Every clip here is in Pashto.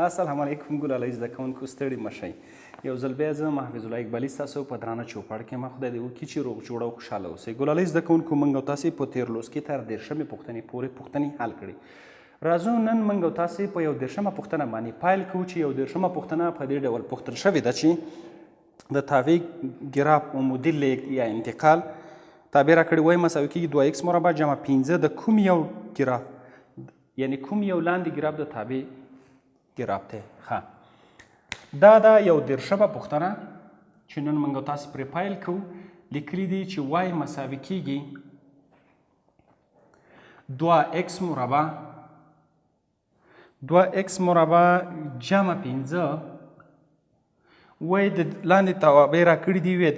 السلام علیکم ګلالۍ زده کوونکو، ستړي مه شئ. یو ځل بیا زه محفظ الله اقبالي ستاسو په درانه چوپړ کې یم. خدای دې وکړي چې روغ جوړ او خوشحاله اوسئ. ګلالۍ زده کوونکو، موږ او تاسې په تېر لوست کې تر 30مې پوښتنې پورې پوښتنې حل کړې. راځو نن موږ او تاسې په 31مه پوښتنه باندې پیل کوو، چې 31مه پوښتنه په دې ډول پوښتل شوې ده چې د تابع ګراف عمودي لیږد یا انتقال تابع راکړې وای مساوي کېږي 2 ایکس مربع جمع 5 د کوم یو ګراف، یعنی کوم یو لاندې ګراف د تابع ګراف دی. ښه، دا ده 31مه پوښتنه چې نن موږ تاسو پرې پیل کوو. لیکلي دي چې وای مساوي کېږي 2 ایکس مربع 2 ایکس مربع جمع 5. وای د لاندې توابع راکړي دي، وی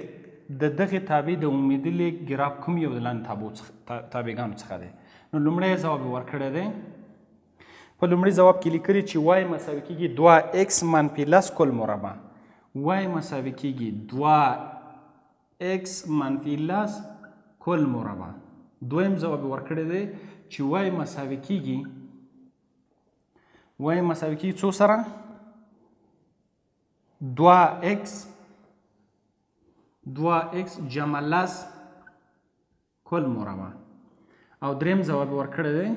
د دغې تابع د عمودي لیږد ګراف کوم یو د لاندې تابعګانو څخه دی. نو لومړی ځواب یې ورکړی دی. په لومړي ځواب کې لیکلي چې وای مساوي کېږي 2 ایکس منفي 10 کل مربع. وای مساوي کېږي 2 ایکس منفي 10 کل مربع. دویم ځواب یې ورکړی دی چې وای مساوي کېږي، وای مساوي کېږي څو سره؟ 2 ایکس، 2 ایکس جمع 10 کل مربع. او دریم ځواب یې ورکړی دی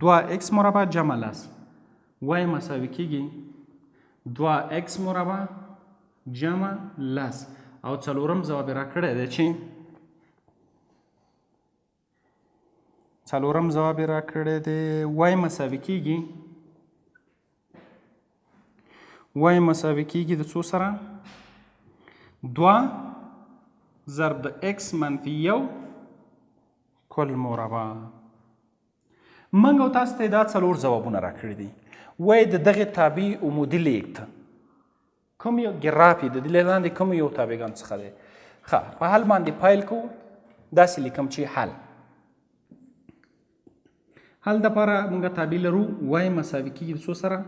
2 ایکس مربع جمع 10. وای مساوي کېږي 2 ایکس مربع جمع 10. او څلورم ځواب یې راکړی دی چې څلورم ځواب یې راکړی دی وای مساوي کېږي، وای مساوي کېږي د څو سره؟ 2 ضرب د ایکس منفي 1 کل مربع. موږ او تاسو ته دا څلور ځوابونه راکړي دي. وای د دغې تابع عمودي لیږد کوم یو ګراف یې د دې لاندې کوم یو تابعګان څخه دی. ښه، په حل باندې پیل کوو. داسې لیکم چې حل، حل دپاره موږ تابع لرو وای مساوي کېږي د څو سره؟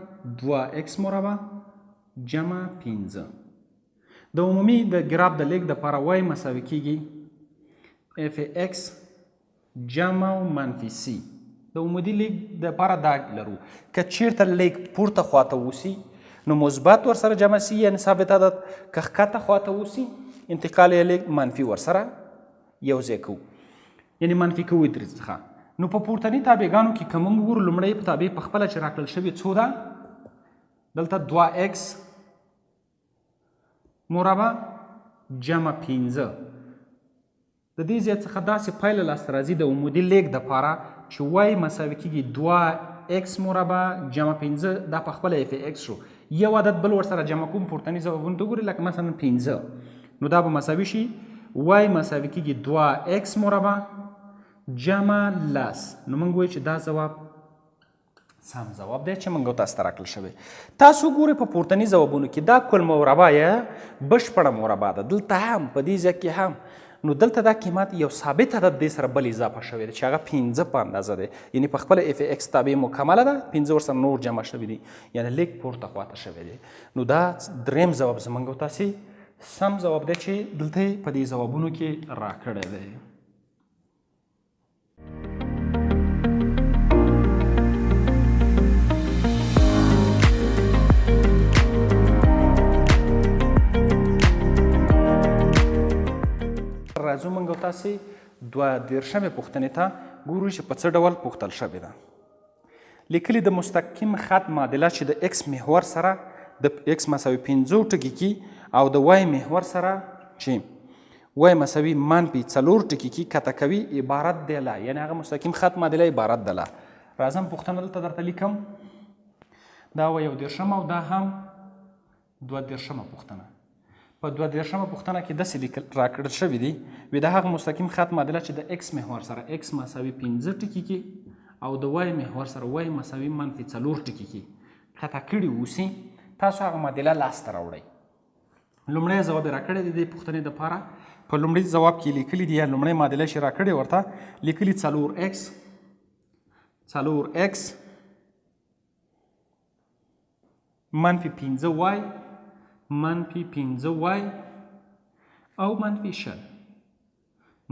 2 ایکس مربع جمع 5. د عمومي د ګراف د لیږد دپاره وای مساوي کېږي اف ایکس جمع او منفي سی. د عمودي لیږد دپاره دا لرو، که چیرته لیږد پورته خواته اوسي نو مثبت ورسره جمع سی، یعنی ثابت عدد، که ښکته خواته اوسي انتقال یې لیږد منفي ورسره یو ځای کوو، یعنی منفي کوو ترې څخه. نو په پورتني تابعګانو کې که موږ وګورو لومړی په تابع په خپله چې راکړل شوې څو ده، دلته 2 ایکس مربع جمع 5. د دې ځای څخه داسې پایله لاسته راځي د عمودي لیږد دپاره چې وای مساوي کېږي 2 ایکس مربع جمع 5، دا په خپله اف ایکس شو، یو عدد بل ورسره جمع کوم پورتني ځوابونو ته وګورئ، لکه مثلا 5، نو دا به مساوي شي وای مساوي کېږي 2 ایکس مربع جمع 10. نو موږ وایو چې دا ځواب سم ځواب دی چې موږ تاسو ته راکړل شوی. تاسو ګورئ په پورتني ځوابونو کې دا کل مربع یا بشپړه مربع ده، دلته هم په دې ځای کې هم، نو دلته دا قیمت یو ثابت عدد دې سره بل اضافه شوی دی چې هغه 5 په اندازه دی، یعنی په خپله اف ایکس تابع مکمله ده، 5 ورسره نور جمع شوي دي، یعنی لیږ پورته خواته شوی دی. نو دا دریم ځواب زموږ او تاسې سم ځواب دی چې دلته یې په دې ځوابونو کې راکړی دی. راځو موږ او تاسې 32مې پوښتنې ته ګورو چې په څه ډول پوښتل شوې ده. لیکلي د مستقیم خط معادله چې د ایکس محور سره د ایکس مساوي 5 ټکي کې او د وای محور سره چې وای مساوي منفي 4 ټکي کې کته کوي عبارت دی له، یعنی هغه مستقیم خط معادله عبارت ده له. راځم پوښتنه دلته درته لیکم، دا وه 31مه او دا هم 32مه پوښتنه. په 32مه پوښتنه کې داسې لیکل راکړل شوي دي، وي د هغه مستقیم خط معادله چې د ایکس محور سره ایکس مساوي 5 ټکي کې او د وای محور سره وای مساوي منفي 4 ټکي کې قطع کړي اوسي، تاسو هغه معادله لاسته راوړئ. لومړی ځواب یې راکړی دی دې پوښتنې دپاره. په لومړي ځواب کې لیکلي دي، یا لومړی معادله چې راکړې ورته لیکلي 4 ایکس، 4 ایکس منفي 5 وای منفي 5 وای او منفي 20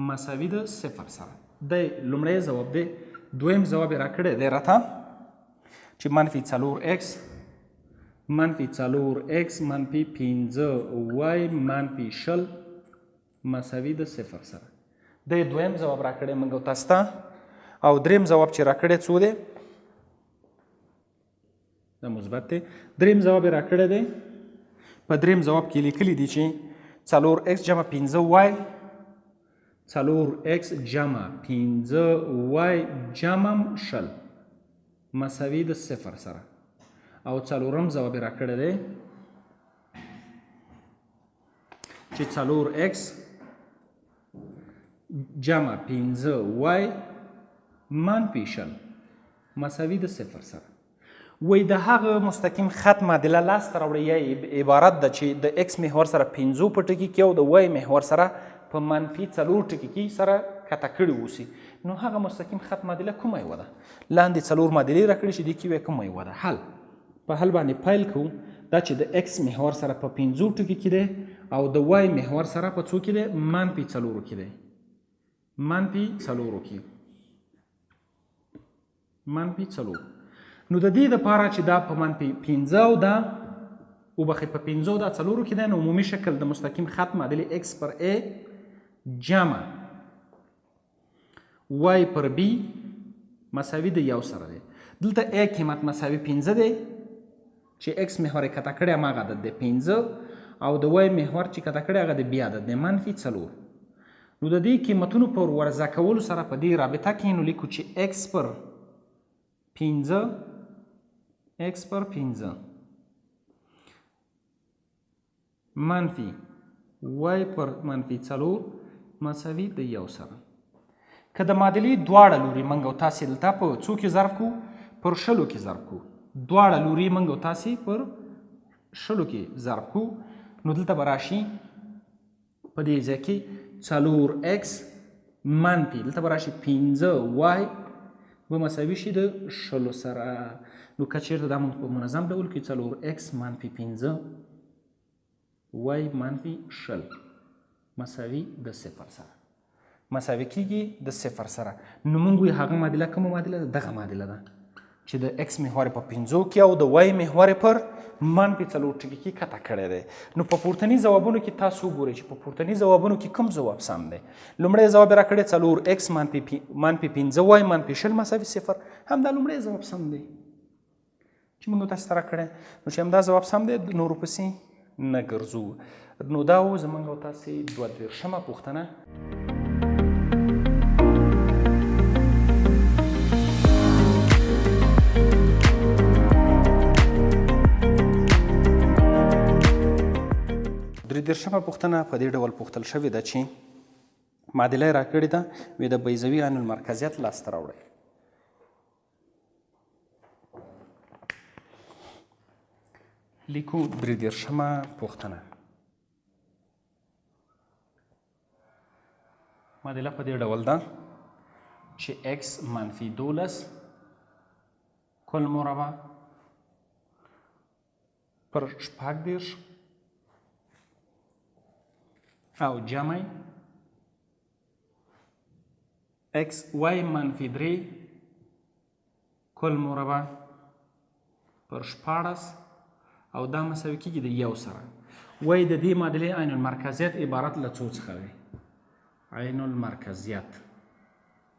مساوي د 0 سره. دی لومړی ځواب دی. دویم ځواب یې راکړی دی راته چې منفي څلور ایکس منفي څلور ایکس منفي پنځه وای منفي 20 مساوي د صفر سره. دی دویم ځواب راکړی موږ او تاسو ته. او دریم ځواب چې راکړی څو دی؟ دا مثبت دی. دریم ځواب یې راکړی دی، په دریم ځواب کې لیکلي دي چې څلور ایکس جمع پنځه وای، څلور ایکس جمع پنځه وای جمع 20 مساوي د صفر سره. او څلورم ځواب یې راکړی دی چې څلور ایکس جمع پنځه وای منفي 20 مساوي د صفر سره. وایي د هغه مستقیم خط معادله لاسته راوړئ یا عبارت ده چې د ایکس محور سره پنځو په ټکي کې او د وای محور سره په منفي څلور ټکي کې سره قطع کړي اوسي. نو هغه مستقیم خط معادله کومه یوه ده؟ لاندې څلور معادلې راکړي چې دې کې وایي کومه یوه ده. حل په حل باندې پیل کوو. دا چې د ایکس محور سره په پنځو ټکي کې دی او د وای محور سره په څو کې دی؟ منفي څلورو کې دی. منفي څلورو کې، منفي څلور. نو د دې دپاره چې دا په منفي پنځه او دا وبخښئ په پنځو دا څلورو کې دی، نو عمومي شکل د مستقیم خط معادلې ایکس پر ای جمع وای پر بی مساوي د یو سره دی. دلته ای قیمت مساوي پنځه دی چې ایکس محور یې قطع کړی هماغه عدد دی پنځه، او د وای محور چې قطع کړی هغه د بی عدد دی منفي څلور. نو د دې قیمتونو پر ورزه کولو سره په دې رابطه کې نو لیکو چې ایکس پر پنځه، ایکس پر پنځه منفي وای پر منفي څلور مساوي د یو سره. که د معادلې دواړه لوري موږ او تاسې دلته په څو کې ضرب کو؟ پر شلو کې ضرب کو. دواړه لوري موږ او تاسې پر شلو کې ضرب کو، نو دلته به راشي په دې ځای کې څلور ایکس منفي دلته به راشي پنځه وای به مساوي شي د شلو سره. نو که چېرته دا موږ په منظم ډول کې څلور ایکس منفي پنځه وای منفي 20 مساوي د صفر سره مساوي کېږي د صفر سره. نو موږ وایو هغه معادله کومه معادله ده؟ دغه معادله ده چې د ایکس محور په پنځو کې او د وای محور پر منفي څلور ټکي کې قطع کړی دی. نو په پورتني ځوابونو کې تاسو وګورئ چې په پورتني ځوابونو کې کوم ځواب سم دی. لومړی ځواب یې راکړی څلور ایکس منفي پنځه وای منفي 20 مساوي صفر، همدا لومړی ځواب سم دی چې موږ تاسو ته راکړی. نو چې همدا ځواب سم دی نورو پسې نه ګرځو. نو دا و زموږ او تاسې 32مه پوښتنه. 33مه پوښتنه په دې ډول پوښتل شوې ده چې معادله یې راکړې ده، وی د بیضوي عین المرکزیت لاسته راوړئ. لیکو 33مه پوښتنه. معادله په دې ډول ده چې ایکس منفي 12 کل مربع پر 36 او جمع ایکس وای منفي 3 کل مربع پر 16 او دا مساوي کېږي د یو سره. وایي د دې معادلې عین المرکزیت عبارت له څو څخه دی؟ عین المرکزیت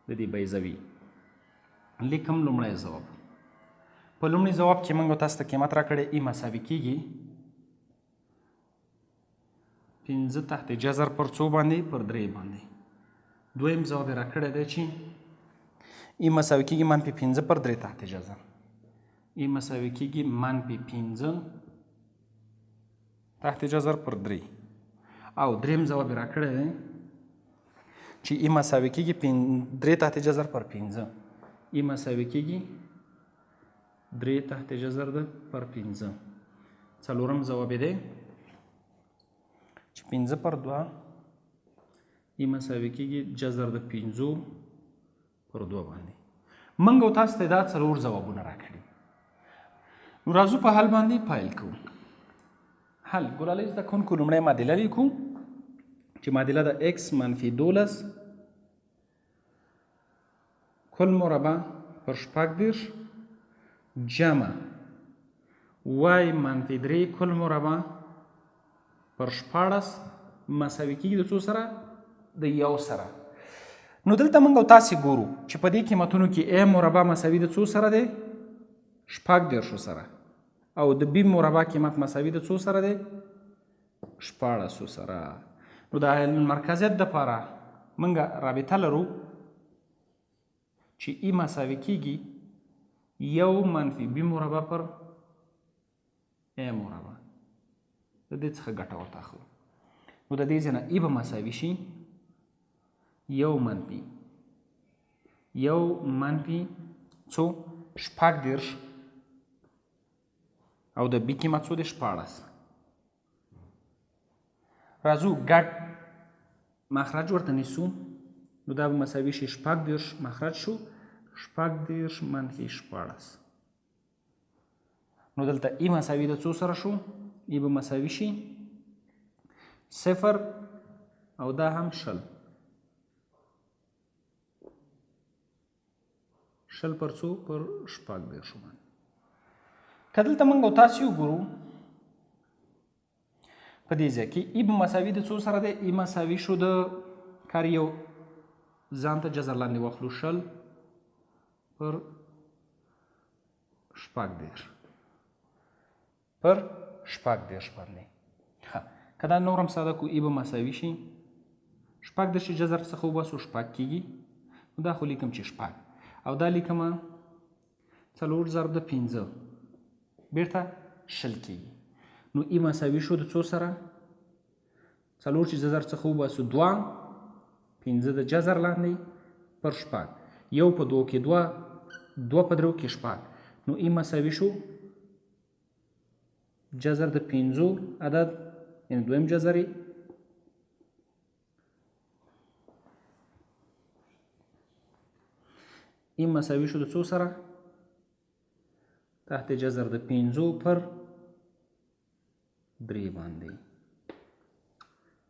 د دې بیضوي لیکم. لومړی ځواب، په لومړي ځواب کې موږ تاسو ته قیمت راکړی ای مساوي کېږي پنځه تحت جذر پر څو باندې؟ پر درې باندې. دویم ځواب یې راکړی دی چې ای مساوي کېږي منفي پنځه پر درې تحت جذر. ای مساوي کېږي منفي پنځه تحت جذر پر درې. او دریم ځواب یې راکړی دی چې ای مساوي کېږي درې تحت جذر پر پنځه. ای مساوي کېږي درې تحت جذر ده پر پنځه. څلورم ځواب یې دی چې پنځه پر دوه ای مساوي کېږي جذر د پنځو پر دوه باندې. موږ او تاسو ته دا څلور ځوابونه راکړي. نو راځو په حل باندې پیل کوو. حل ګلالۍ زده کوونکو لومړی معادله لیکو چې معادله ده ایکس منفي 12 کل مربع پر 36 جمع y منفي 3 کل مربع پر 16 مساوي کېږي د څو سره؟ د یو سره. نو دلته موږ او تاسې ګورو چې په دې قیمتونو کې a مربع مساوي د څو سره دی؟ 36 سره، او د b مربع قیمت مساوي د څو سره دی؟ 16 سره. نو د عین المرکزیت دپاره موږ رابطه لرو چې ای مساوي کېږي یو منفي بي مربع پر ای مربع. د دې څخه ګټه ورته اخلو. نو د دې ځای نه ای به مساوي شي یو منفي یو منفي څو؟ 36، او د بي قیمت څو دی؟ 16. راځو ګډ مخرج ورته نیسو. نو دا به مساوي شي 36 مخرج شو 36 منفي 16. نو دلته ای مساوي د څو سره شو؟ ای به مساوي شي 0 او دا هم 20، 20 پر څو؟ پر 36 باندې. که دلته موږ او تاسې وګورو په دې ځای کې ای به مساوي د څو سره دی؟ ای مساوي شو د کار یو ځان ته جذر لاندې واخلو 20 پر 36 پر 36 باندې. که دا نور هم ساده کو ای به مساوي شي 36 چې جذر څخه وباسو 6 کېږي. نو دا خو لیکم چې 6، او دا لیکم 4 ضرب د 5 بیرته 20 کېږي. نو ای مساوي شو د څو سره؟ 4 چې جذر څخه وباسو 2، 5 د جذر لاندې پر 6، یو په 2 کې 2، 2 په 3 کې 6. نو ای مساوي شو جذر د 5 عدد، یعنې دویم جذر یې ای مساوي شو د څو سره؟ تحت جذر د 5 پر 3 باندې.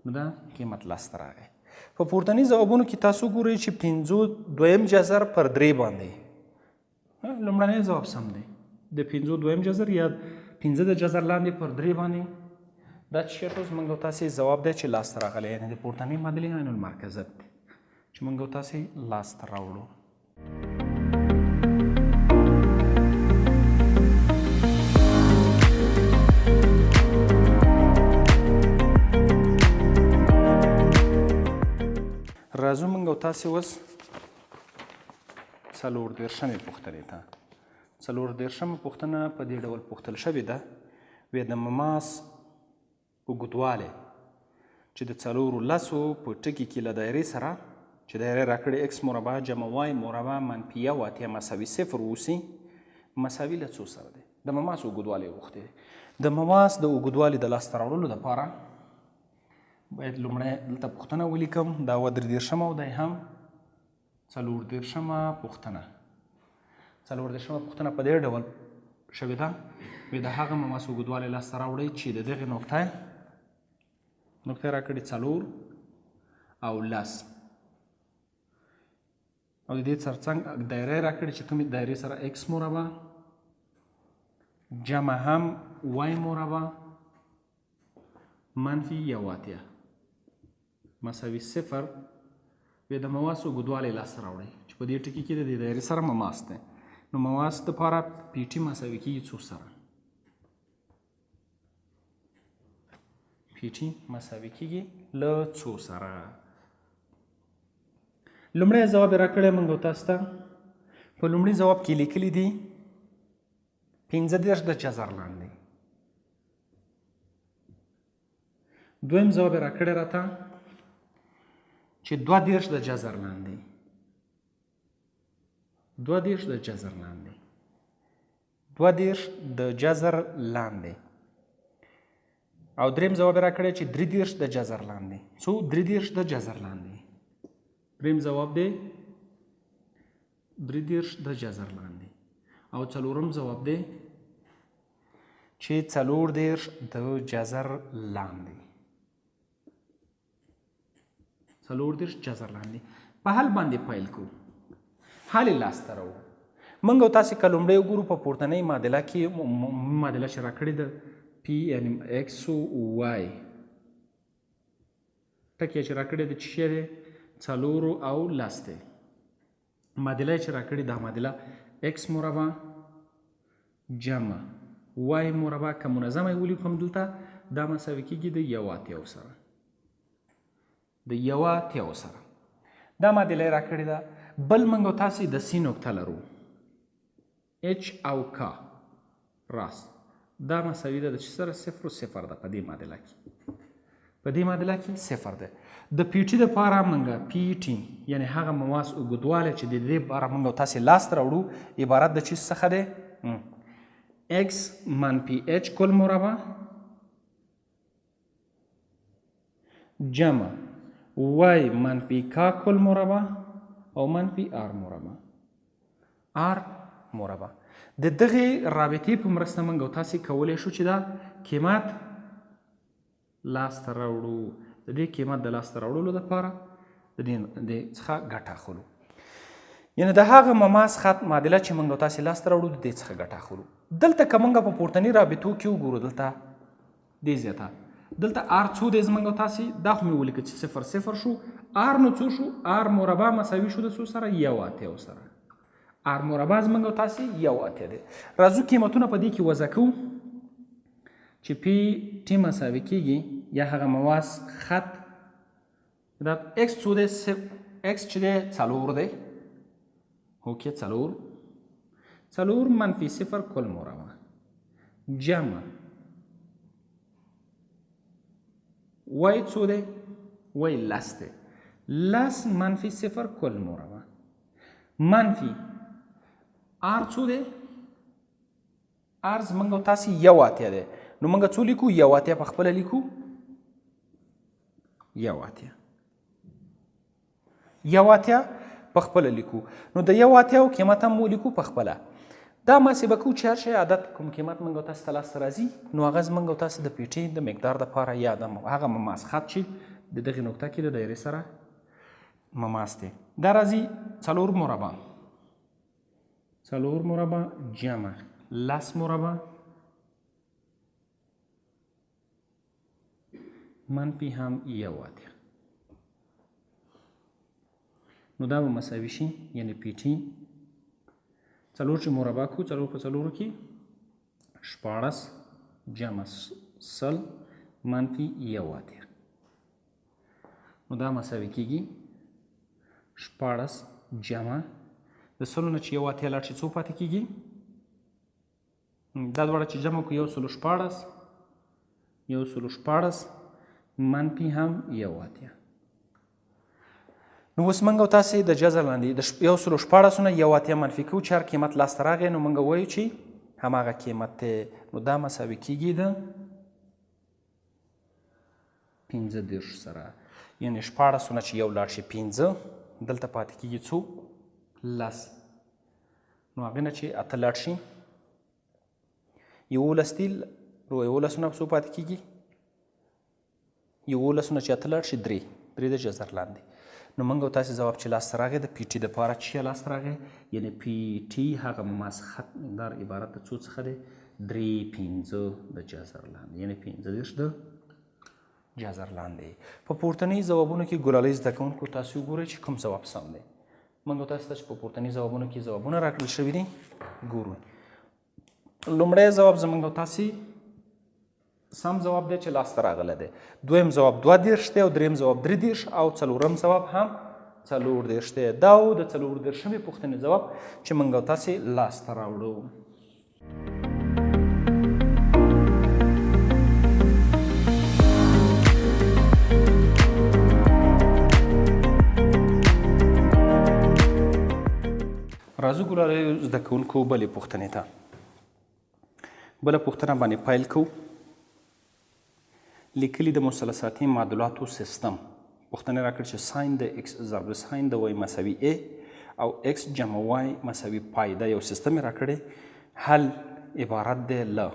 نو دا قیمت لاسته راغی. په پورتني ځوابونو کې تاسو ګورئ چې 5 دویم جذر پر 3 باندې. لومړنی ځواب سم دی، د 5 دویم جذر یا 5 د جذر لاندې پر 3 باندې. دا چې شو زموږ او تاسې ځواب دی چې لاسته راغلی، یعنې د پورتنۍ معادلې عین المرکزیت دی چې موږ او تاسې لاسته راوړو. راځو موږ او تاسې اوس 34مې پوښتنې ته. 34مه پوښتنه په دې ډول پوښتل شوې ده، وی د مماس اوږدوالی چې د 4 لسو په ټکي کې له دایرې سره چې دایره راکړې x مربع جمع y مربع منفي 81 مساوي 0 اوسي، مساوي له څو سره دی؟ د مماس اوږدوالی یې غوښتی دی. د مماس د اوږدوالي د لاسته راوړلو دپاره باید لومړی دلته پوښتنه ولیکم. دا 33مه او دی هم 34مه پوښتنه. 34مه پوښتنه په دې ډول شوې ده، وی د هغه مماس اوږدوالی لاسته راوړئ چې د دغې نقطې راکړې 4 او 10، او د دې ترڅنګ دایره یې راکړې چې کومې دایرې سره x مربع جمع هم y مربع منفي 81 مساوي 0. وی د مواس اوږدوالی لاسته راوړئ چې په دې ټکي کې د دې دایرې سره مماس دی. نو مواس دپاره پی ټي مساوي کېږي څو سره؟ پی ټي مساوي کېږي له څو سره؟ لومړی ځواب یې راکړی موږ او تاسو ته. په لومړي ځواب کې لیکلي دي 35 د جذر لاندې. دویم ځواب یې راکړی راته چې 32 د جذر لاندې، 32 د جذر لاندې، 32 د جذر لاندې. او دریم ځواب یې راکړی چې 33 د جذر لاندې. څو؟ 33 د جذر لاندې. دریم ځواب دی 33 د جذر لاندې. او څلورم ځواب دی چې 34 د جذر لاندې، 34 جذر لاندې. په حل باندې پیل کوو. حل یې لاسته راوړو. موږ او تاسې که لومړی وګورو په پورتنۍ معادله کې، معادله چې راکړې ده پی یعنی ایکس او وای ټکی چې راکړی ده چې شی دی څلورو او لس دی. معادله چې راکړې دا معادله ایکس مربع جمع وای مربع که منظمه یې ولیکو هم دلته دا مساوي کېږي د یو اتیاو سره، د یو اتیاو سره دا معادله یې راکړې ده. بل موږ او تاسې د سی نقطه لرو اچ او کا راس، دا مساوي ده د چې سره صفر او صفر ده. په دې معادله کې، په دې معادله کې صفر ده. د پی ټي دپاره موږ پی ټي یعنی هغه مواس اوږدوالی چې د دې لپاره موږ او تاسې لاسته راوړو عبارت د چیز څخه دی ایکس منفي اچ کل مربع جمع وای منفي کا کل مربع او منفي آر مربع، آر مربع. د دغې رابطې په مرسته موږ او تاسې کولی شو چې دا قیمت لاسته راوړو. د دې قیمت د لاسته راوړلو دپاره د دې څخه ګټه اخلو، یعنی د هغه مماس خط معادله چې موږ او تاسې لاسته راوړو د دې څخه ګټه اخلو. دلته که موږ په پورتني رابطو کې وګورو دلته دې ځای ته دلته آر څو دی زموږ او تاسې، دا خو مې ولیکه چې صفر صفر شو، آر نو څو شو؟ آر مربع مساوي شو د څو سره؟ یو اتیاو سره. آر مربع زموږ او تاسې یو اتیا دی. راځو قیمتونه په دې کې وضع کوو چې پی ټي مساوي کېږي یا هغه مواس خط دا ایکس څو دی؟ ایکس چې دی څلور دی، هوکې څلور، څلور منفي صفر کل مربع جمع وای څو دی؟ وای لس دی، لس منفي صفر کل مربع منفي آر څو دی؟ آر زمونږ او تاسې یو اتیا دی، نو موږ څو لیکو؟ یو اتیا په خپله لیکو، یو اتیا، یو اتیا په خپله لیکو. نو د یو اتیاو قیمت هم ولیکو په خپله. دا محاسبه کوو چې هر شی عدد کوم قیمت موږ او تاسې ته لاسته راځي نو هغه زموږ او تاسې د پیټې د مقدار دپاره یا د هغه مماس خط چې د دغې نقطه کې د دایرې سره مماس دی، دا راځي څلور مربع، څلور مربع جمع لس مربع منفي هم یو اتیا، نو دا به مساوي شي یعنی پی ټي څلور چې مربع کړو څلور په څلورو کې شپاړس جمع سل منفي یو اتیا، نو دا مساوي کېږي شپاړس جمع د سلو نه چې یو اتیا لاړ شي څو پاتې کېږي؟ دا دواړه چې جمع کړو یو سلو شپاړس، یو سلو شپاړس منفي هم یو اتیا. نو اوس موږ او تاسې د جذر لاندې د یو سلو شپاړسو نه یو اتیا منفي کوو چې هر قیمت لاسته راغی نو موږ وایو چې هماغه قیمت دی، نو دا مساوي کېږي د پنځه دېرش سره، یعنې شپاړسو نه چې یو لاړ شي پنځه، دلته پاتې کېږي څو؟ لس. نو هغې نه چې اته لاړ شي یوولس دی، نو یوولسو نه څو پاتې کېږي؟ یوولسو نه چې اته لاړ شي درې، درې د جذر لاندې. نو موږ او تاسې ځواب چې لاسته راغی د پی ټي دپاره چې لاسته راغی یعنې پی ټي هغه مماس خط مقدار عبارت د څو څخه دی؟ درې پنځه د جذر لاندې، یعنې پنځه دېرش د جذر لاندې. په پورتني ځوابونو کې ګلالۍ زده کوونکو تاسې وګورئ چې کوم ځواب سم دی. موږ او تاسې ته چې په پورتني ځوابونو کې ځوابونه راکړل شوي دي ګورو. لومړی ځواب زموږ او تاسې سم ځواب دی چې لاسته راغلی دی، دویم ځواب 32 دی او دریم ځواب 33 او څلورم ځواب هم 34 دی. دا و د څلور دېرشمې پوښتنې ځواب چې موږ او تاسې لاسته راوړو. راځو ګلالیو زده کوونکو بلې پوښتنې ته. بله پوښتنه باندې پیل کوو. لیکلي د مثلثاتي معادلاتو سیستم. پوښتنه راکړه چې ساین د ایکس ضرب ساین د وای مساوي ای او ایکس جمع وای مساوي پای، دا یو سیستم یې راکړی. حل عبارت دی له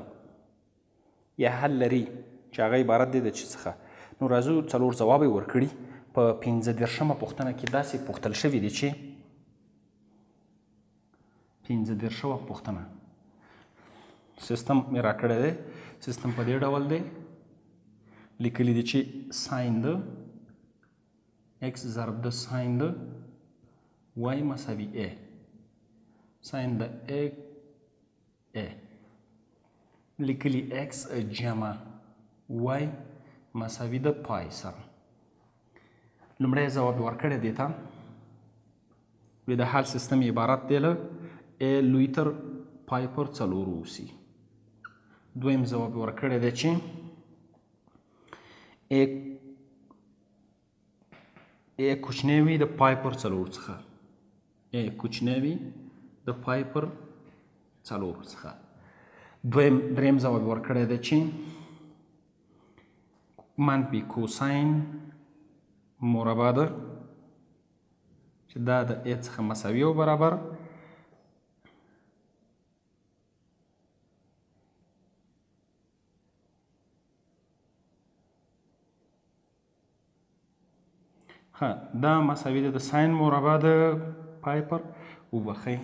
یا حل لري چې هغه عبارت دی د چی څخه. نو راځو څلور ځواب یې ورکړي. په پنځه دېرشمه پوښتنه کې داسې پوښتل شوي دي چې 35مه پوښتنه. سیستم مې راکړی دی، سیستم په دې ډول دی، لیکلي دي چې ساین د x ضرب د ساین د y مساوي a، ساین د a a، لیکلي x جمع y مساوي د پای سره. لومړی ځواب ورکړی دی ته وی د حل سیستم عبارت دی له a لوی تر پای پر 4 اوسي. دویم ځواب ورکړی دی چې a کوچنی وي د پای پر 4 څخه، a کوچنی وي د پای پر 4 څخه. دویم دریم ځواب ورکړی دی چې منفي کوساین مربع ده چې دا د a څخه مساوي او برابر ښه دا مساوي ده د ساین مربع د پای پر وبخښئ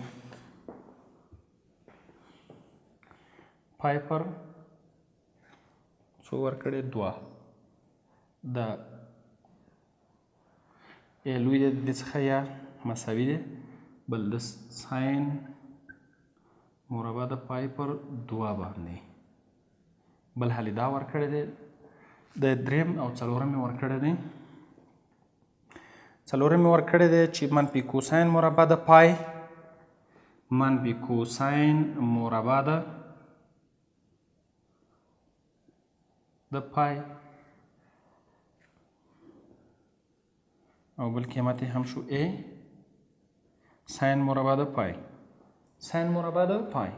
پای پر څو ورکړی 2، دا a لوی دی د دې څخه یا مساوي دی بل د ساین مربع د پای پر 2 باندې. بل حل دا ورکړی دی، د دریم او څلورم یې ورکړی دی، څلورم یې ورکړی دی چې منفي کوساین مربع د پای منفي کوساین مربع د پای او بل قیمت یې هم شو a ساین مربع د پای، ساین مربع د پای،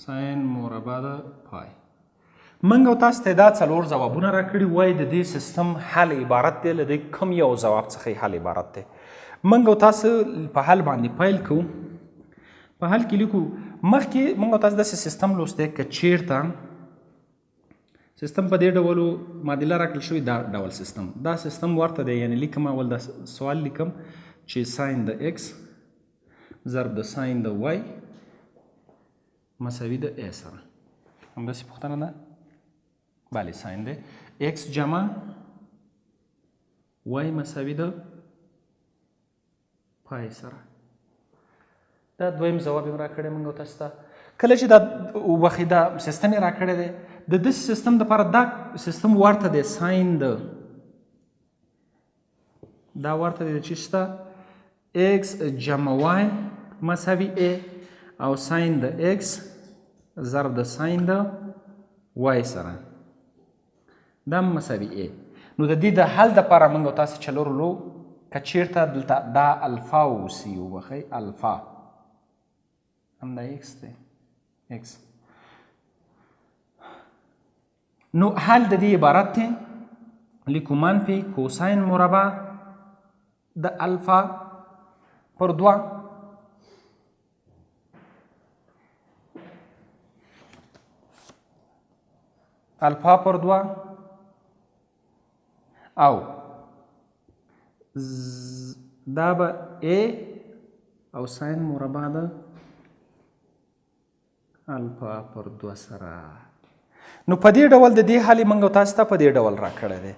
ساین مربع د پای. موږ او تاسو ته دا 4 ځوابونه راکړي، وایي د دې سیستم حل عبارت دی له دې کوم یو ځواب څخه یې حل عبارت دی. موږ او تاسو په حل باندې پیل کوو. په حل کې لیکو مخکې موږ او تاسو داسې سیستم لوستی که چیرته سیستم په دې ډول معادله راکړل شوې، دا ډول سیستم، دا سیستم ورته دی، یعنې لیکم اول دا سوال لیکم چې ساین د x ضرب د ساین د y مساوي د a سره. همداسې پوښتنه ده، بله ساین دی x جمع y مساوي د پای سره. دا دویم ځواب یې راکړی موږ تاسو ته. کله چې دا وبخښئ دا سیستم یې راکړی دی، د دې سیستم دپاره دا سیستم ورته دی، ساین د دا ورته دی چې شته x جمع y مساوي a او ساین د x ضرب د ساین د y سره دا هم مساوي a. نو د دې د حل دپاره موږ تاسو چلور لو که چیرته دلته دا الفا اوسي، وبخښئ الفا همدا x دی x. نو حل د دې عبارت دی لیکو منفي کوساین مربع د الفا پر 2 الفا پر 2 او دا به a او ساین مربع د الفا پر 2 سره. نو په دې ډول د دې حل موږ تاسو ته په دې ډول راکړی دی،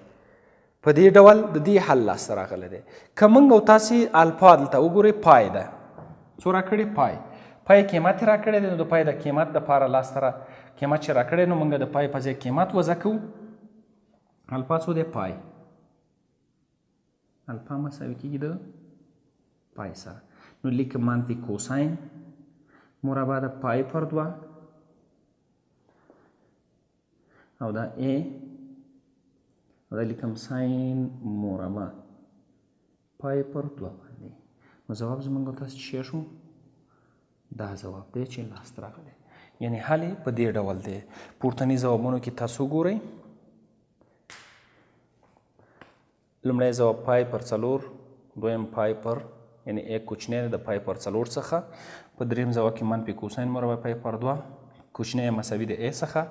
په دې ډول د دې حل لاسته راغلی دی. که موږ او تاسې الفا دلته وګورئ پای ده، څو راکړی پای، پای قیمت یې راکړی دی، نو د پای د قیمت دپاره لاسته را قیمت چې راکړی نو موږ د پای په ځای قیمت وضع کوو. الفا څو دی؟ پای، الفا مساوي کېږي د پای سره. نو لیکم منفي کوساین مربع د پای پر 2 او دا a او دا لیکم ساین مربع پای پر 2 باندې. نو ځواب زموږ تاسو چې شو دا ځواب دی چې لاسته راغلی، یعنې حل یې په دې ډول دی. پورتني ځوابونو کې تاسو وګورئ، لومړی ځواب پای پر 4، دویم پای پر یعنې a کوچنی دی د پای پر 4 څخه، په دریم ځواب کې منفي کوساین مربع پای پر 2 کوچنی مساوي د a څخه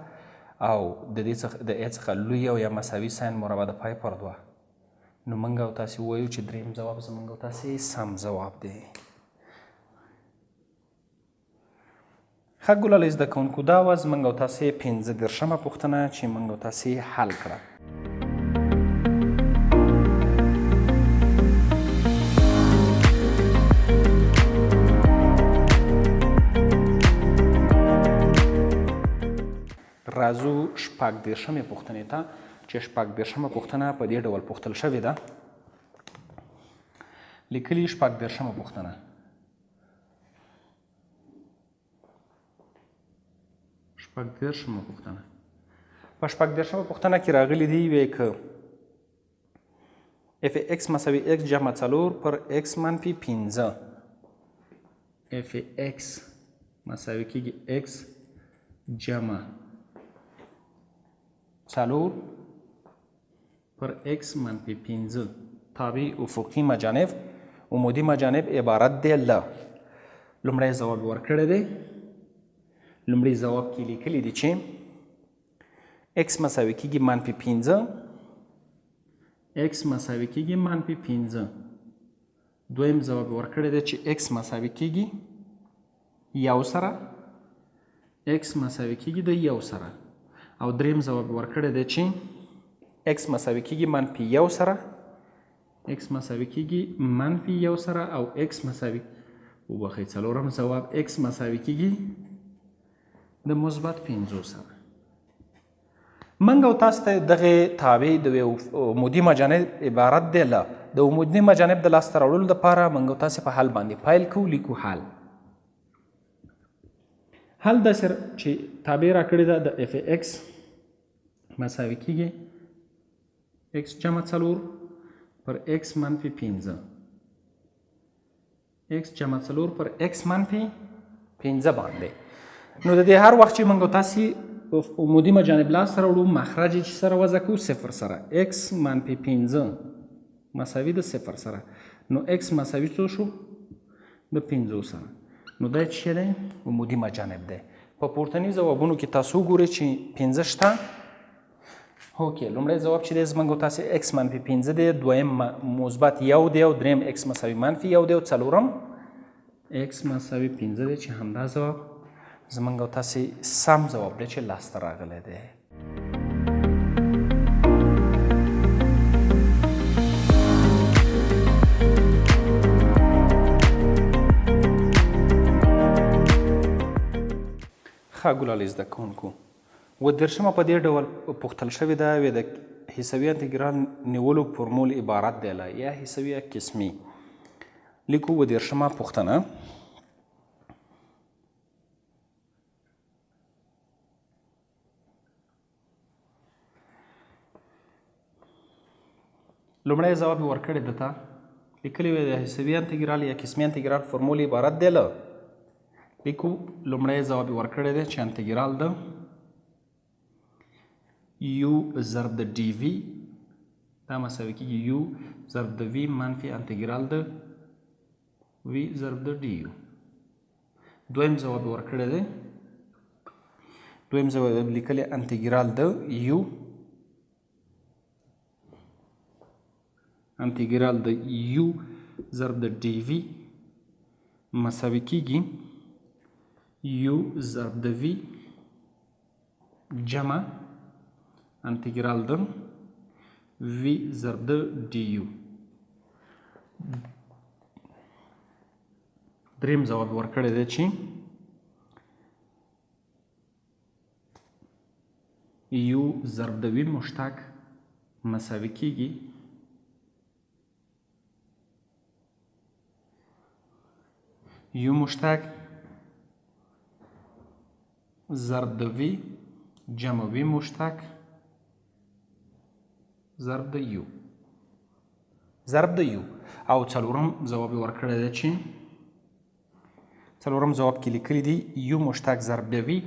او د دې څخه د a څخه لوی او یا مساوي ساین مربع د پای پر 2. نو موږ او تاسې ووایو چې دریم ځواب زموږ او تاسې سم ځواب دی. ښه ګلالي زده کوونکو، دا وه زموږ او تاسې 35مه پوښتنه چې موږ او تاسې حل کړه. راځو 36مې پوښتنې ته چې 36مه پوښتنه په دې ډول پوښتل شوې ده. لیکلي 36مه پوښتنه 36مه پوښتنه په 36مه پوښتنه کې راغلي دي وی که اف ایکس مساوي ایکس جمع 4 پر ایکس منفي 5، اف ایکس مساوي کېږي ایکس جمع 4 پر ایکس منفي 5 تابع افقي مجانب عمودي مجانب عبارت دی له. لومړی ځواب ورکړی دی. لومړي ځواب کې لیکلي دي چې ایکس مساوي کېږي منفي 5، ایکس مساوي کېږي منفي 5. دویم ځواب ورکړی دی چې ایکس مساوي کېږي 1 سره، ایکس مساوي کېږي د 1 سره. او دریم ځواب ورکړی دی چې ایکس مساوي کېږي منفي 1 سره، ایکس مساوي کېږي منفي 1 سره، او ایکس مساوي وبخښئ څلورم ځواب ایکس مساوي کېږي د مثبت 5 سره. منګ او تاسو ته دغه تابع د عمودي مجانب عبارت دی له د عمودي مجانب د لاسته راوړلو دپاره منګ او تاسو په حل باندې پیل کوو. لیکو حل. حل داسې چې تابع راکړې ده د اف ایکس مساوي کېږي ایکس جمع 4 پر ایکس منفي 5، ایکس جمع 4 پر ایکس منفي 5 باندې. نو د دې هر وخت چې موږ تاسې عمودي مجانب لاس راوړو مخرج یې چې سره وضع کوو صفر سره، ایکس منفي 5 مساوي د صفر سره، نو ایکس مساوي څو شو؟ د 5 سره. نو دا څه دی؟ عمودي مجانب دی. په پورتني ځوابونو کې تاسو وګورئ چې 5 شته. هوکې، لومړی ځواب چې دی زموږ او تاسې ایکس منفي 5 دی، دویم مثبت 1 دی، او دریم ایکس مساوي منفي 1 دی، او څلورم ایکس مساوي 5 دی، چې همدا ځواب زموږ او تاسې سم ځواب دی چې لاسته راغلی دی. ښه ګلالي زده کوونکو، 37مه په دې ډول پوښتل شوې ده وی د حسوي انتګرال نیولو فورمول عبارت دی له یا حسوي یا قسمي. لیکو 37مه پوښتنه. لومړی ځواب یې ورکړی ده ته لیکلی وی د حسوي انتګرال یا قسمي انتګرال فورمول عبارت دی له. لیکو لومړی ځواب یې ورکړی دی چې انتګرال د یو ضرب د ډي وي دا مساوي کېږي یو ضرب د وي منفي انتګرال د وي ضرب د ډي یو. دویم ځواب یې ورکړی دی، دویم ځواب یې لیکلی انتګرال د یو انتګرال د یو ضرب د ډي وي مساوي کېږي یو ضرب د وي جمع انتګرال د وي ضرب د ډي یو. دریم ځواب ورکړی دی چې یو ضرب د وي مشتق مساوي کېږي یو مشتق ضرب د وی جمع وی مشتق ضرب د یو ضرب د یو. او څلورم ځواب یې ورکړی دی چې څلورم ځواب کې لیکلي دي یو مشتق ضرب د وی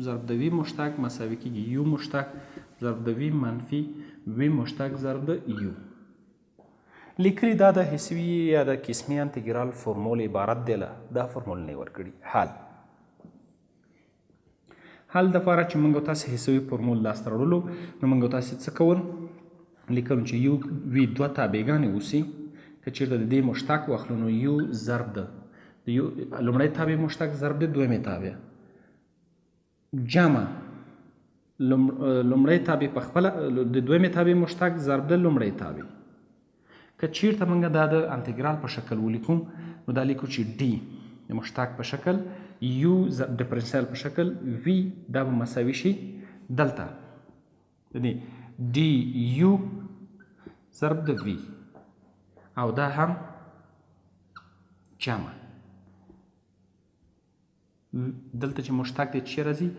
ضرب د وی مشتق مساوي کېږي یو مشتق ضرب د وی منفي وی مشتق ضرب د یو. لیکلي دا د حسوي یا د قسمي انتګرال فورمول عبارت دی له دا فورمول نه ورکړي. حل حل دپاره چې موږ تاسې حسوي فورمول لاسته راوړلو نو موږ تاسې څه کول لیکم چې یو وی دوه تابعګانې اوسي، که چېرته د دې مشتق واخلو نو یو ضرب د د یو لومړی تابع مشتق ضرب د دویمې تابع جمع لومړی تابع په خپله د دویمې تابع مشتق ضرب د لومړی تابع. که چیرته موږ دا د انتګرال په شکل ولیکو نو دا لیکو چې ډي د مشتق په شکل یو ډیفرنسیال په شکل وی دا به مساوي شي دلته د دې ډي یو ضرب د وی او دا هم جمع دلته چې مشتق دی چې راځي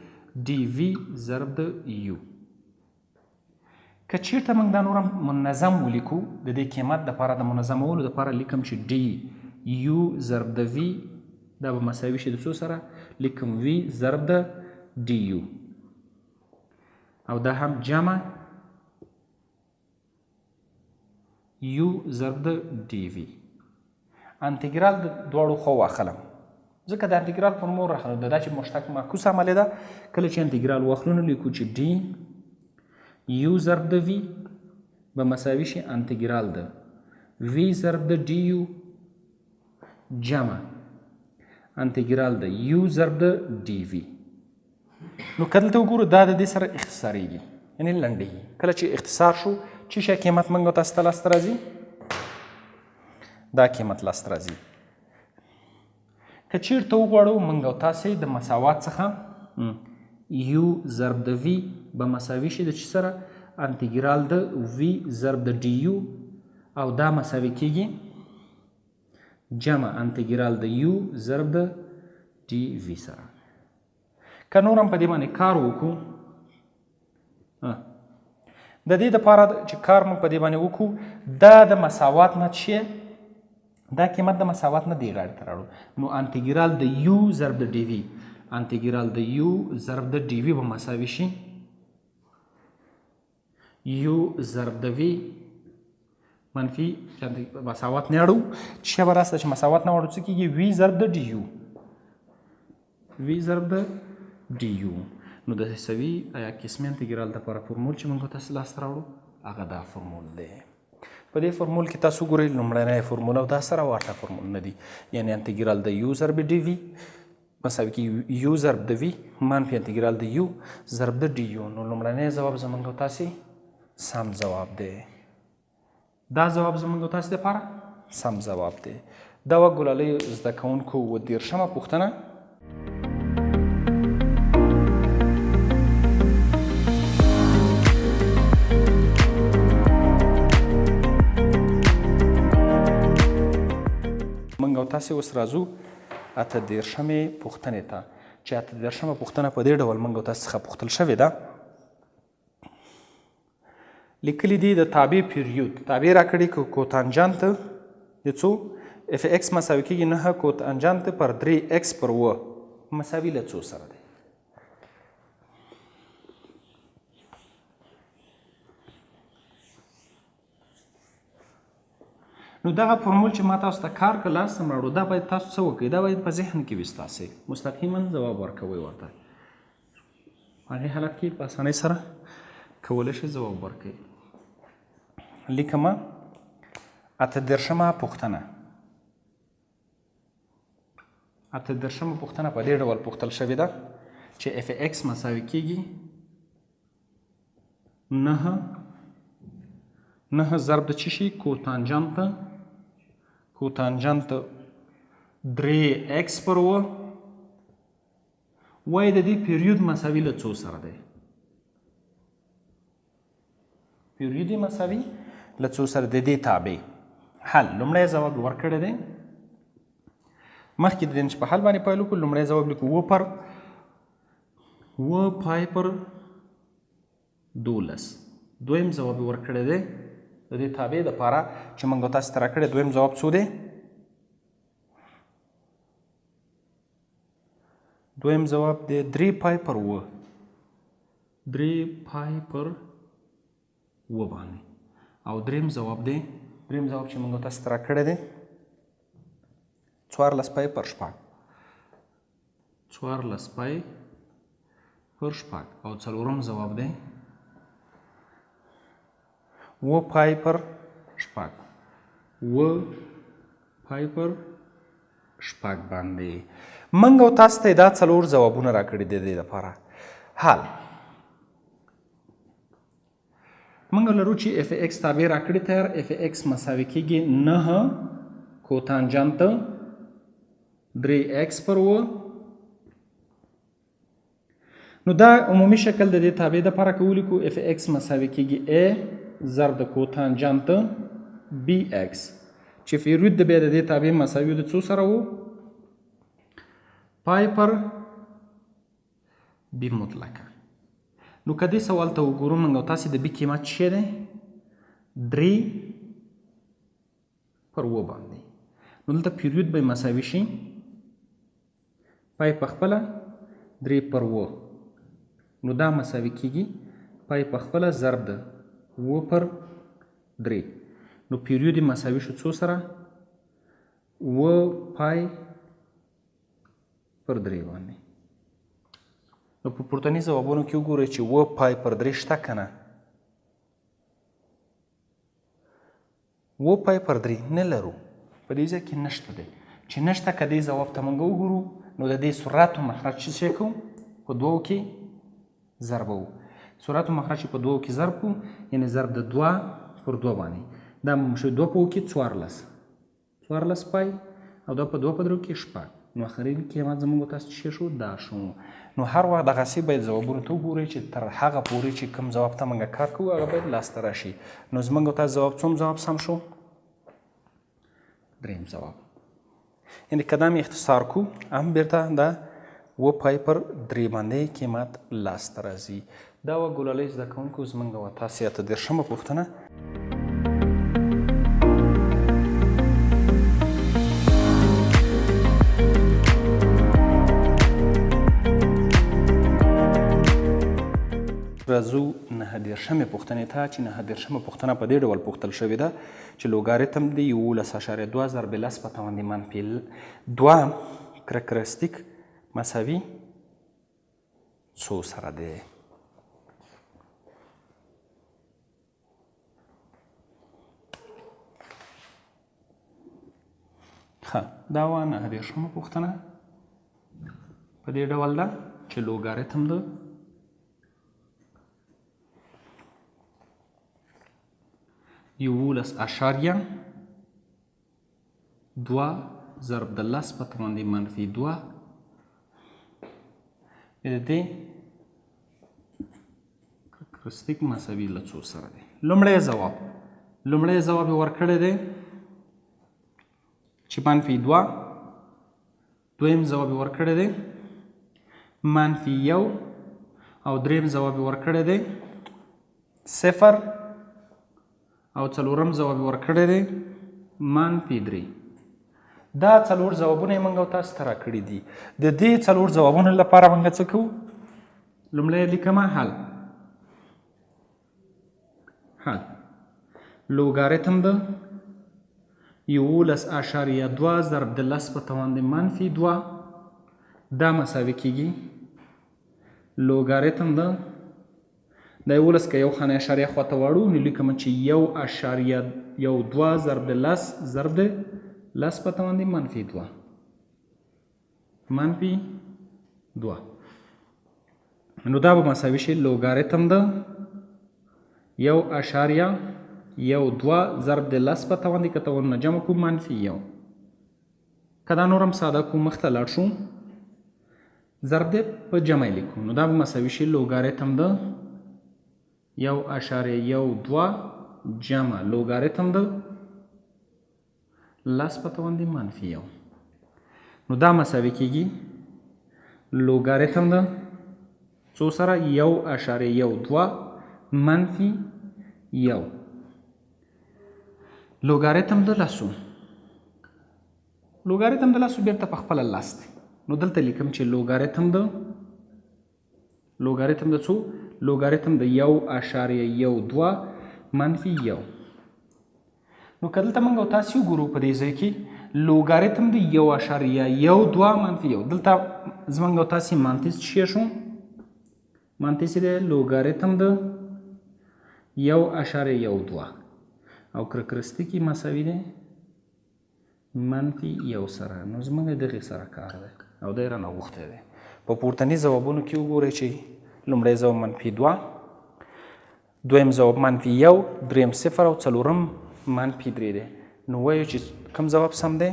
ډي وی ضرب د یو. که چیرته موږ دا نور هم منظم ولیکو د دې قیمت دپاره د منظمولو دپاره لیکم چې ډي یو ضرب د وی دا به مساوي شي د څو سره لیکم وی ضرب د ډي یو او دا هم جمع یو ضرب د ډي وی. انتګرال د دواړو خو واخلم ځکه د انتګرال فورمول راخلم دا چې مشتق معکوس عملی ده کله چې انتګرال واخلو نو لیکو چې ډي یو ضرب د وی به مساوي شي انتګرال د وی ضرب د ډي یو جمع انتګرال د یو ضرب د ډي وی. نو که دلته وګورو دا د دې سره اختصارېږي یعنې لنډېږي. کله چې اختصار شو چې شی قیمت موږ تاسو ته لاسته راځي؟ دا قیمت لاسته راځي. که چیرته وغواړو موږ او تاسې د مساوات څخه یو ضرب د وی به مساوي شي د چی سره؟ انتګرال د وی ضرب د ډي یو او دا مساوي کیږي جمع انتګرال د یو ضرب د ډي وی سره. که نور هم په دې باندې کار وکړو د دې دپاره چې کار موږ په دې باندې وکړو دا د مساوات نه چې دا قیمت د مساوات نه دی غاړې ته راوړو نو انتګرال د یو ضرب د ډي وي انتګرال د یو ضرب د ډي وي به مساوي شي یو ضرب د وی منفي مساوات نه اړو چې به راسته چې مساوات نه اړو څه کېږي؟ وی ضرب د ډي یو وی ضرب د ډي یو. نو د حسوي یا قسمي انتګرال دپاره فورمول چې موږ تاسو لاسته راوړو هغه دا فورمول دی. په دې فورمول کې تاسو ګورئ لومړنی فورمول او دا سره ورته فورمول نه دي، یعنې انتګرال د یو ضرب ډي وي مساوي کېږي یو ضرب د وي منفي انتګرال د یو ضرب د ډي یو. نو لومړنی ځواب زموږ او تاسې سم ځواب دی. دا ځواب زموږ او تاسې دپاره سم ځواب دی. دا وه ګلالۍ زده کوونکو 37مه پوښتنه. موږ او تاسې اوس راځو 38مې پوښتنې ته چې 38مه پوښتنه په دې ډول موږ او تاسې څخه پوښتل شوې ده. لیکلي دي د تابع پیریود تابع راکړي کوتانجانت د څو اف ایکس مساوي کېږي 9 کوتانجانت پر 3 ایکس پر 7 مساوي له څو سره دی. نو دغه فورمول چې ما تاسو ته کار کړ لاس ته راوړو دا باید تاسو څه وکړئ؟ دا باید په ذهن کې وي ستاسې مستقیما ځواب ورکوئ ورته. په هغې حالت کې په اسانۍ سره کولی شئ ځواب ورکړئ. لیکم 38مه پوښتنه. 38مه پوښتنه په دې ډول پوښتل شوې ده چې اف ایکس مساوي کېږي 9 ضرب د چی شي؟ کوتانجنت 3 ایکس پر 7 وایي د دې پیریود مساوي له څو سره دی؟ پیریود مساوي له څو سره د دې تابع. حل لومړی ځواب ورکړی دی. مخکې د دې چې په حل باندې پیل وکړو لومړی ځواب لیکو 7 پر 7 پای پر 12. دویم ځواب یې ورکړی دی د دې تابع دپاره چې موږ تاسو ته راکړی. دویم ځواب څو دی؟ دویم ځواب دی 3 پای پر 7 3 پای پر 7 باندې. او دریم ځواب دی، دریم ځواب چې موږ تاسو ته راکړی دی 14 پای پر شپږ 14 پای پر شپږ. او څلورم ځواب دی 7 پای پر شپږ 7 پای پر شپږ باندې. موږ او تاسو ته دا څلور ځوابونه راکړي د دې لپاره. حال موږ لرو چې اف ایکس تابع راکړي تیار، اف ایکس مساوي کېږي 9 کوتانجنت 3 ایکس پر 7. نو دا عمومي شکل د دې تابع دپاره که ولیکو اف ایکس مساوي کېږي ا ضرب د کوتانجنت بی ایکس، چې پیریود د بیا د دې تابع مساوي د څو سره و؟ پای پر بی مطلقه. نو که دې سوال ته وګورو موږ او تاسې د بی قیمت څه دی؟ 3 پر 7 باندې. نو دلته پیریود به مساوي شي پای په خپله 3 پر 7، نو دا مساوي کېږي پای په خپله ضرب د 7 پر 3. نو پیریود یې مساوي شو څو سره؟ 7 پای پر 3 باندې. نو په پورتني ځوابونو کې وګورئ چې 7 پای پر 3 شته که نه؟ 7 پای پر 3 نه لرو، په دې ځای کې نشته دی. چې نشته که دې ځواب ته موږ وګورو نو د دې سرعت او مخرج څه شی کوو؟ په دوو کې ضربوو. سرعت او مخرج چې په دوو کې ضرب کوو، یعنې ضرب د 2 پر 2 باندې، دا شو 2 په 7 کې 14، 14 پای، او دا په 2 په 3 کې شپږ. نو آخرین قیمت زموږ تاسو څه شو؟ دا شو. نو هر وخت دغسې باید ځوابونو ته وګورئ چې تر هغه پورې چې کوم ځواب ته موږ کار کوو هغه باید لاسته راشي. نو زموږ تاسو ځواب څوم ځواب سم شو؟ دریم ځواب. یعنې که دا مې اختصار کو هم بیرته دا 7 پای پر 3 باندې قیمت لاسته راځي. دا وه ګلالۍ زده کوونکو زموږ او تاسې 38مه پوښتنه. راځو 39مې پوښتنې ته چې 39مه پوښتنه په دې ډول پوښتل شوې ده چې لوګاریتم د 11.2 ضرب 10 په توان د منفي 2 کرکرستیک مساوي څو سره دی؟ ښه، دا وه 39مه پوښتنه په دې ډول ده چې لوګاریتم د 11.2 ضرب د 10 په توان د منفي 2 د دې کرکرستیک مساوي له څو سره دی؟ لومړی ځواب یې ورکړی دی چې منفي 2، دویم ځواب یې ورکړی دی منفي 1، او دریم ځواب یې ورکړی دی 0، او څلورم ځواب یې ورکړی دی منفي 3. دا څلور ځوابونه یې موږ او تاسو ته راکړي دي. د دې څلور ځوابونو لپاره موږ څه کوو؟ لومړی لیکمه حل. حل لوګاریتم د 11.2 ضرب د 10 په توان د منفي 2 دا مساوي کېږي لوګاریتم د دا 11 که یو خانه اشاریه خواته واړو نو لیکم چې 1.12 ضرب د 10 ضرب د 10 په توان د منفي 2 منفي 2. نو دا به مساوي شي لوګاریتم د 1.12 ضرب د 10 په توان د که توانونه جمع کړو منفي 1. که دا نور هم ساده کړو مخته لاړ شو ضرب دی په جمع یې لیکو، نو دا به مساوي شي لوګاریتم د 1.12 جمع لوګاریتم د 10 په توان د منفي 1. نو دا مساوي کېږي لوګاریتم د څو سره 1.12 منفي 1 لوګاریتم د لسو. لوګاریتم د لسو بیرته په خپله لس دی. نو دلته لیکم چې لوګاریتم د څو؟ لوګاریتم د 1.12 منفي 1. نو که دلته موږ او تاسې وګورو په دې ځای کې لوګاریتم د 1.12 منفي 1، دلته زموږ او تاسې منطس څه شو؟ منطس دی لوګاریتم د 1.12 او کرکرستیک یې مساوي دی منفي یو سره. نو زموږ دغې سره کار دی او دی رانه غوښتی دی. په پورتني ځوابونو کې وګورئ چې لومړی ځواب منفي 2، دویم ځواب منفي 1، دریم 0 او څلورم منفي 3 دی. نو وایو چې کوم ځواب سم دی؟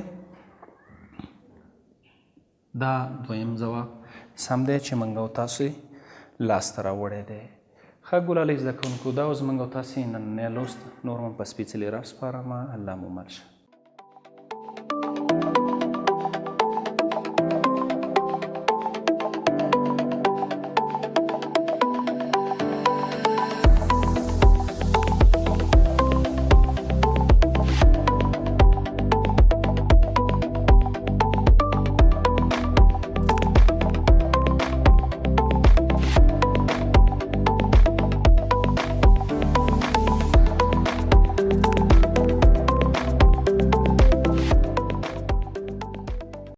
دا دویم ځواب سم دی چې موږ او تاسو لاسته راوړی دی. ښه ګلالۍ زده کوونکو، دا و زموږ او تاسې نننی لوست. نور مو په سپېڅلي رب سپارم. الله مو مل شه.